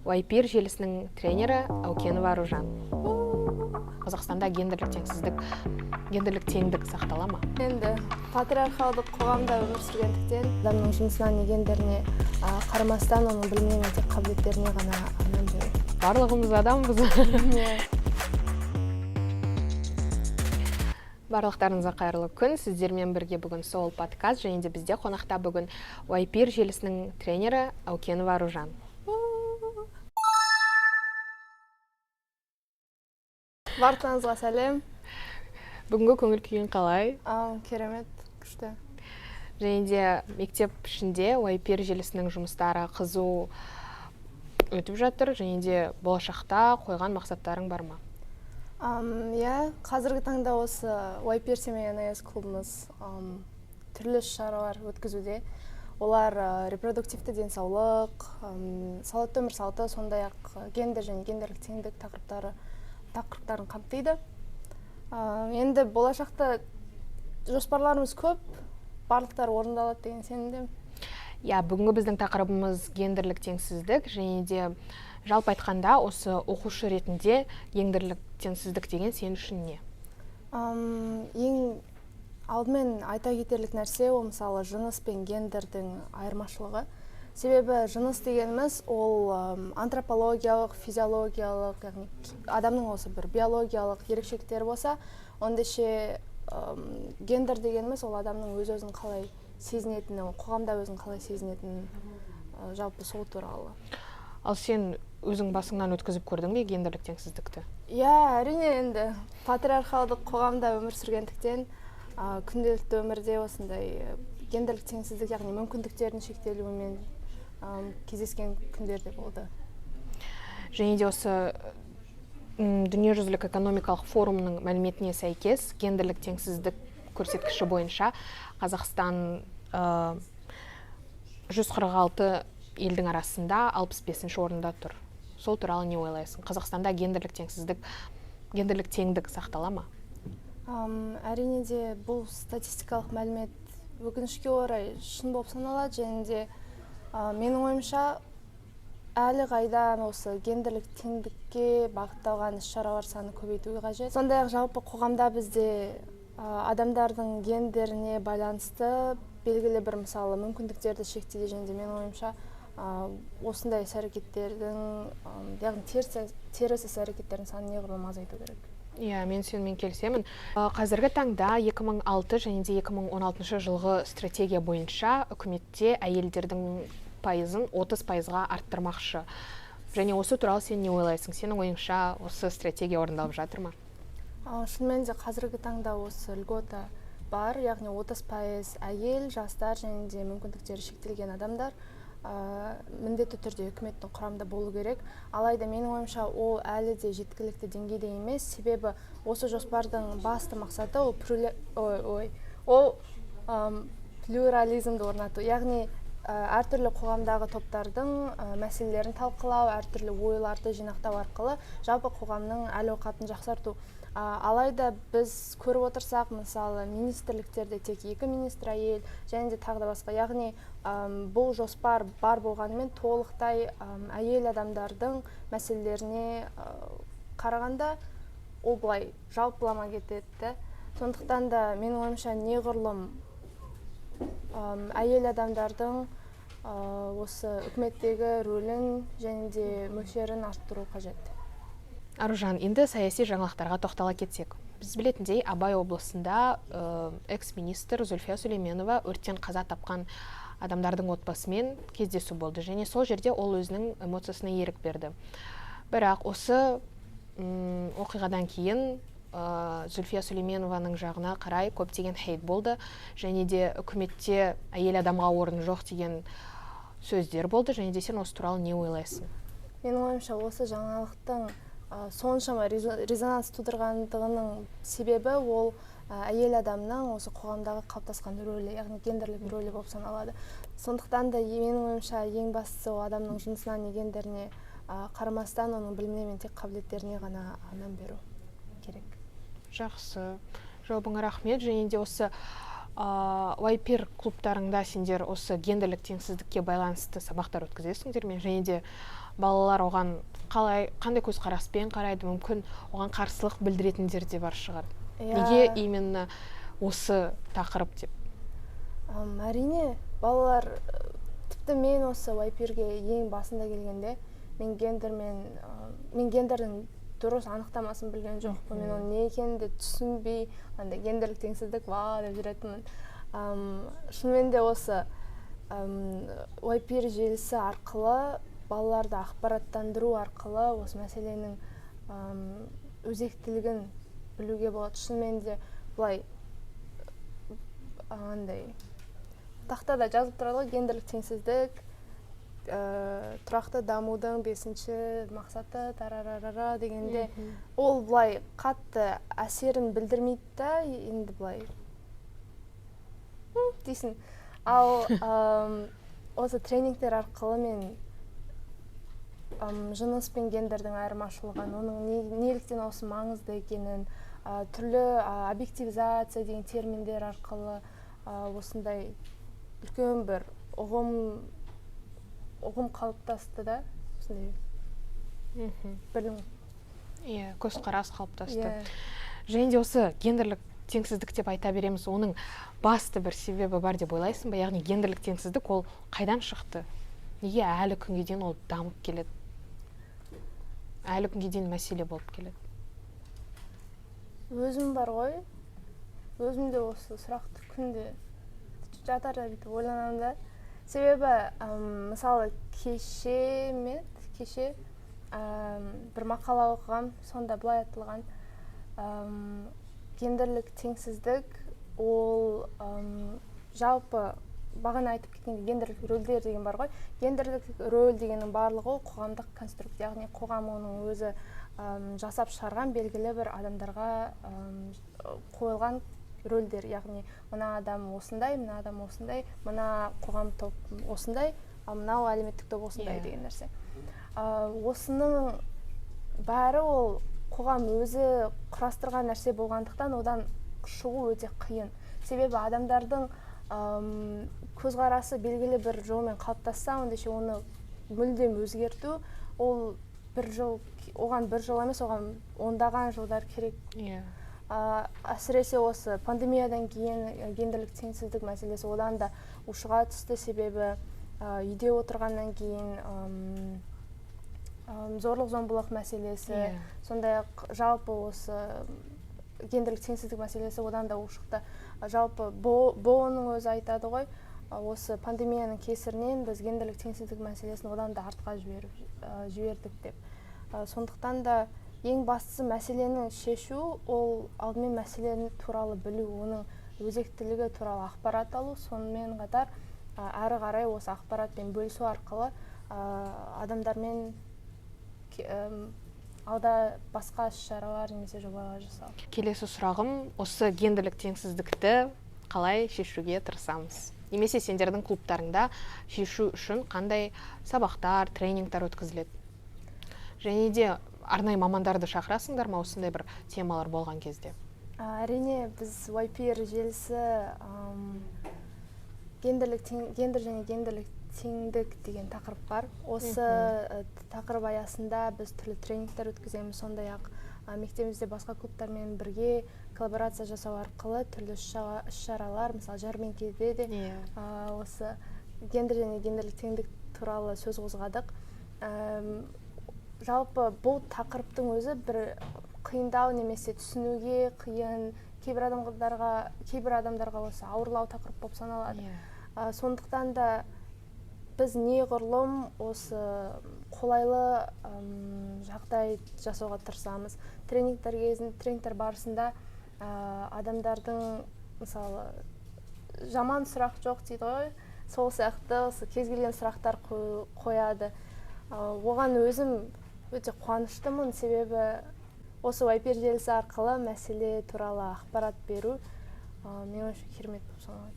YPR желісінің тренері Әукенова Аружан. Қазақстанда гендерлік теңсіздік, гендерлік теңдік сақтала ма? Енді патриархалдық қоғамда өмір сүргендіктен, адамның жынысына не гендеріне қарамастан, оның біліміне мен тек қабілеттеріне ғана мән беру. Барлығымыз адамбыз. Барлықтарыңызға қайырлы күн. Сіздермен бірге бүгін Сол подкаст, және де бізде қонақта бүгін YPR желісінің тренері Әукенова Аружан. Барлықтарыңызға сәлем. Бүгінгі көңіл күйің қалай? Керемет, күшті. Және де мектеп ішінде YPR желісінің жұмыстары қызу өтіп жатыр, және де болашақта қойған мақсаттарың бар ма? Иә, қазіргі таңда осы YPR Семей НС клубымыз түрлі іс-шаралар өткізуде. Олар репродуктивті денсаулық, салауатты өмір салты, сондай-ақ гендер және гендерлік теңдік тақырыптарын қамтиды. Енді болашақта жоспарларымыз көп, барлықтары орындалады деген сенімдемін. Иә, бүгінгі біздің тақырыбымыз гендерлік теңсіздік, және де жалпы айтқанда осы оқушы ретінде гендерлік теңсіздік деген сен үшін не? Ең алдымен айта кетерлік нәрсе ол, мысалы, жыныс пен гендердің айырмашылығы. Себебі жыныс дегеніміз ол антропологиялық, физиологиялық, яғни адамның осы бір биологиялық ерекшеліктері болса, ондайше гендер дегеніміз ол адамның өз-өзін қалай сезінетіні, қоғамда өзін қалай сезінетінін, жалпы сол туралы. Ал сен өзің басыңнан өткізіп көрдің бе гендерлік теңсіздікті? Иә, әрине, енді патриархалдық қоғамда өмір сүргендіктен, күнделікті өмірде осындай гендерлік теңсіздік, яғни мүмкіндіктердің шектелуімен кездескен күндер де болды. Және де осы дүниежүзілік экономикалық форумның мәліметіне сәйкес гендерлік теңсіздік көрсеткіші бойынша Қазақстан 146 елдің арасында 65 орында тұр. Сол туралы не ойлайсың? Қазақстанда гендерлік теңсіздік, гендерлік теңдік сақтала ма? Әрине де бұл статистикалық мәлімет өкінішке орай шын болып саналады, және де менің ойымша әлі қайда осы гендерлік теңдікке бағытталған іс-шаралар саны көбейту қажет. Сондай-ақ жалпы қоғамда бізде адамдардың гендеріне байланысты белгілі бір, мысалы, мүмкіндіктерді шектейді, және де менің ойымша осындай іс-әрекеттердің, яғни теріс іс-әрекеттердің санын неғұрлым азайту керек. Иә, мен сенімен келісемін. Қазіргі таңда 2006 және де 2016 жылғы стратегия бойынша үкіметте әйелдердің пайызын 30%-ға арттырмақшы. Және осы туралы сен не ойлайсың? Сенің ойыңша осы стратегия орындалып жатыр ма? Шынымен де қазіргі таңда осы льгота бар, яғни 30% әйел, жастар және де мүмкіндіктері шектелген адамдар міндетті түрде үкіметтің құрамында болу керек. Алайда менің ойымша ол әлі де жеткілікті деңгейде емес, себебі осы жоспардың басты мақсаты ол плюрализмді орнату, яғни әртүрлі қоғамдағы топтардың мәселелерін талқылау, әртүрлі ойларды жинақтау арқылы жалпы қоғамның әл-ауқатын жақсарту. Алайда біз көріп отырсақ, мысалы, министрліктерде тек 2 министр әйел және де тағы да басқа, яғни бұл жоспар бар болғанымен толықтай әйел адамдардың мәселелеріне қарағанда ол былай жалпылама кетеді да. Сондықтан да менің ойымша неғұрлым әйел адамдардың осы үкіметтегі рөлін және де мөлшерін арттыру қажет. Аружан, енді саяси жаңалықтарға тоқтала кетсек. Біз білетіндей, Абай облысында экс-министр Зүлфия Сүлейменова өрттен қаза тапқан адамдардың отбасымен кездесу болды. Және сол жерде ол өзінің эмоциясына ерік берді. Бірақ осы оқиғадан кейін Зүлфия Сүлейменованың жағына қарай көптеген хейт болды. Және де үкіметте әйел адамға орын жоқ деген сөздер болды. Және де сен осы туралы не ойлайсың? Менің ойымша, осы жаңалықтың соншама резонанс тудырғандығының себебі ол әйел адамның осы қоғамдағы қалыптасқан рөлі, яғни гендерлік рөлі болып саналады. Сондықтан да менің ойымша ең бастысы ол адамның жынысына не гендеріне қарамастан оның біліміне мен тек қабілеттеріне ғана мән беру керек. Жақсы, жауабыңа рахмет. Және де осы YPR клубтарыңда сендер осы гендерлік теңсіздікке байланысты сабақтар өткізесіңдер ме? Және де Балалар оған қалай, қандай көзқараспен қарайды? Мүмкін, оған қарсылық білдіретіндер де бар шығар. Неге именно осы тақырып деп? Әрине, балалар, тіпті мен осы YPR-ге ең басында келгенде мен гендердің дұрыс анықтамасын білген жоқпын. Мен оның не екенін де түсінбей, андай гендерлік теңсіздік ва деп жүретінмін. Шынымен де, осы YPR желісі арқылы, балаларды ақпараттандыру арқылы осы мәселенің өзектілігін білуге болады. Шынымен де, былай андай тақтада жазылып тұрады ғой, гендерлік теңсіздік тұрақты дамудың бесінші мақсаты тарарарара дегенде, ол былай қатты әсерін білдірмейді да, енді былай дейсің. Ал осы тренингтер арқылы мен жыныс пен гендердің айырмашылығын, оның неліктен осы маңызды екенін, түрлі объективизация деген терминдер арқылы осындай үлкен бір ұғым қалыптасты да, осындай білім. Иә, көзқарас қалыптасты. Және де осы гендерлік теңсіздік деп айта береміз, оның басты бір себебі бар деп ойлайсың ба? Яғни гендерлік теңсіздік ол қайдан шықты, неге әлі күнге дейін ол дамып келеді, әлі күнге дейін мәселе болып келеді? Өзім бар ғой, өзім де осы сұрақты күнде жатарда бүйтіп ойланамын да. Себебі мысалы, кеше ме, кеше бір мақала оқығам. Сонда былай айтылған: гендерлік теңсіздік ол жалпы бағана айтып кеткен гендерлік рөлдер деген бар ғой. Гендерлік рөл дегеннің барлығы ол қоғамдық конструкт, яғни қоғам оның өзі жасап шығарған, белгілі бір адамдарға қойылған рөлдер. Яғни мына адам осындай, мына адам осындай, мына қоғам топ осындай, ал мынау әлеуметтік топ осындай деген нәрсе. Осының бәрі ол қоғам өзі құрастырған нәрсе болғандықтан, одан шығу өте қиын. Себебі адамдардың көзқарасы белгілі бір жолмен қалыптасса, ендеше оны мүлдем өзгерту ол бір жыл, оған бір жыл емес, оған ондаған жылдар керек. Әсіресе осы пандемиядан кейін гендерлік теңсіздік мәселесі одан да ушыға түсті. Себебі үйде отырғаннан кейін зорлық зомбылық мәселесі, сондай ақ жалпы осы гендерлік теңсіздік мәселесі одан да ушықты. Жалпы БОО-ның өзі айтады ғой, осы пандемияның кесірінен біз гендерлік теңсіздік мәселесін одан да артқа жібердік деп. Сондықтан да ең бастысы мәселені шешу ол алдымен мәселені туралы білу, оның өзектілігі туралы ақпарат алу, сонымен қатар әрі қарай осы ақпаратпен бөлісу арқылы адамдармен алда басқа іс шаралар немесе жобалар жасау. Келесі сұрағым: осы гендерлік теңсіздікті қалай шешуге тырысамыз немесе сендердің клубтарыңда шешу үшін қандай сабақтар, тренингтар өткізіледі? Және де арнайы мамандарды шақырасыңдар ма осындай бір темалар болған кезде? Әрине, біз YPR желісі гендер және гендерлік теңдік деген тақырып бар. Осы тақырып аясында біз түрлі тренингтер өткіземіз. Сондай ақ мектебімізде басқа клубтармен бірге коллаборация жасау арқылы түрлі іс шаралар, мысалы, жәрмеңкеде де осы гендер және гендерлік теңдік туралы сөз қозғадық. Жалпы бұл тақырыптың өзі бір қиындау немесе түсінуге қиын, кейбір адамдарға осы ауырлау тақырып болып саналады. Сондықтан да біз неғұрлым осы қолайлы жағдай жасауға тырысамыз. Тренингтер барысында адамдардың, мысалы, жаман сұрақ жоқ дейді ғой, сол сияқты осы кез келген сұрақтар қояды. Оған өзім өте қуаныштымын, себебі осы YPR желісі арқылы мәселе туралы ақпарат беру менің ойымша, керемет болып саналады.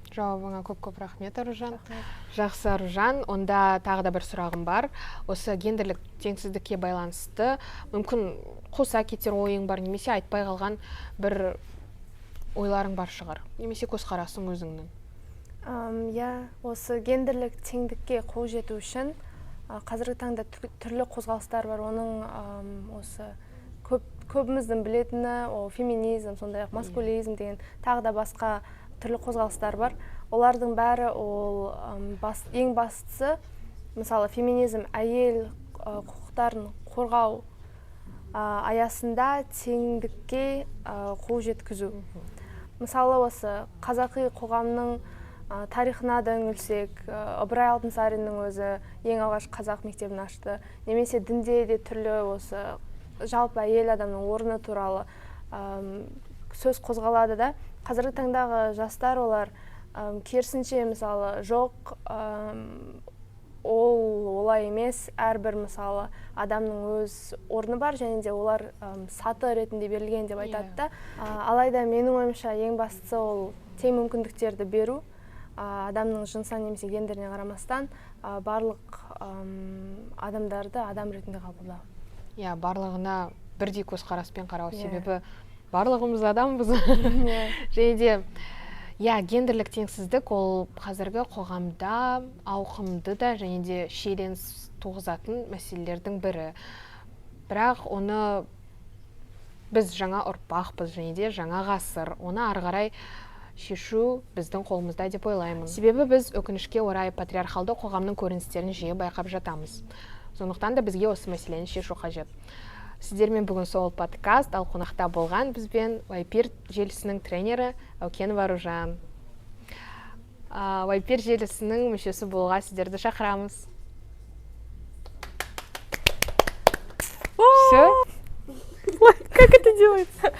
Жауабыңа көп көп рахмет, Аружан. Рахмет. Жақсы, Аружан, онда тағы да бір сұрағым бар. Осы гендерлік теңсіздікке байланысты мүмкін қоса кетер ойың бар немесе айтпай қалған бір ойларың бар шығар немесе көзқарасың өзіңнің. Иә, осы гендерлік теңдікке қол жету үшін Қазіргі таңда түрлі қозғалыстар бар. Оның осы көбіміздің білетіні ол феминизм, сондай-ақ маскулизм деген тағы да басқа түрлі қозғалыстар бар. Олардың бәрі ол ең бастысы, мысалы, феминизм әйел құқықтарын қорғау аясында теңдікке қол жеткізу. Мысалы, осы қазақи қоғамның тарихына да үңілсек, Ыбырай Алтынсариннің өзі ең алғаш қазақ мектебін ашты. Немесе дінде де түрлі осы жалпы әйел адамның орны туралы сөз қозғалады да. Қазіргі таңдағы жастар олар керісінше, мысалы, жоқ, ол олай емес, әрбір, мысалы, адамның өз орны бар және де олар саты ретінде берілген деп айтады да. Алайда менің ойымша, ең бастысы ол тең мүмкіндіктерді беру, адамның жынысына немесе гендеріне қарамастан барлық адамдарды адам ретінде қабылдау. Иә, барлығына бірдей көзқараспен қарау, себебі барлығымыз адамбыз. Және де, иә, гендерлік теңсіздік ол қазіргі қоғамда ауқымды да және де шиеленіс туғызатын мәселелердің бірі. Бірақ оны біз жаңа ұрпақпыз және де жаңа ғасыр, оны ары қарай шешу біздің қолымызда деп ойлаймын. Себебі біз өкінішке орай патриархалды қоғамның көріністерін жиі байқап жатамыз. Сондықтан да бізге осы мәселені шешу қажет. Сіздермен бүгін сол подкаст, ал қонақта болған бізбен Вайпир желісінің тренері Әукенова Аружан. Вайпир желісінің мүшесі болуға сіздерді шақырамыз. Всё? Как это делается?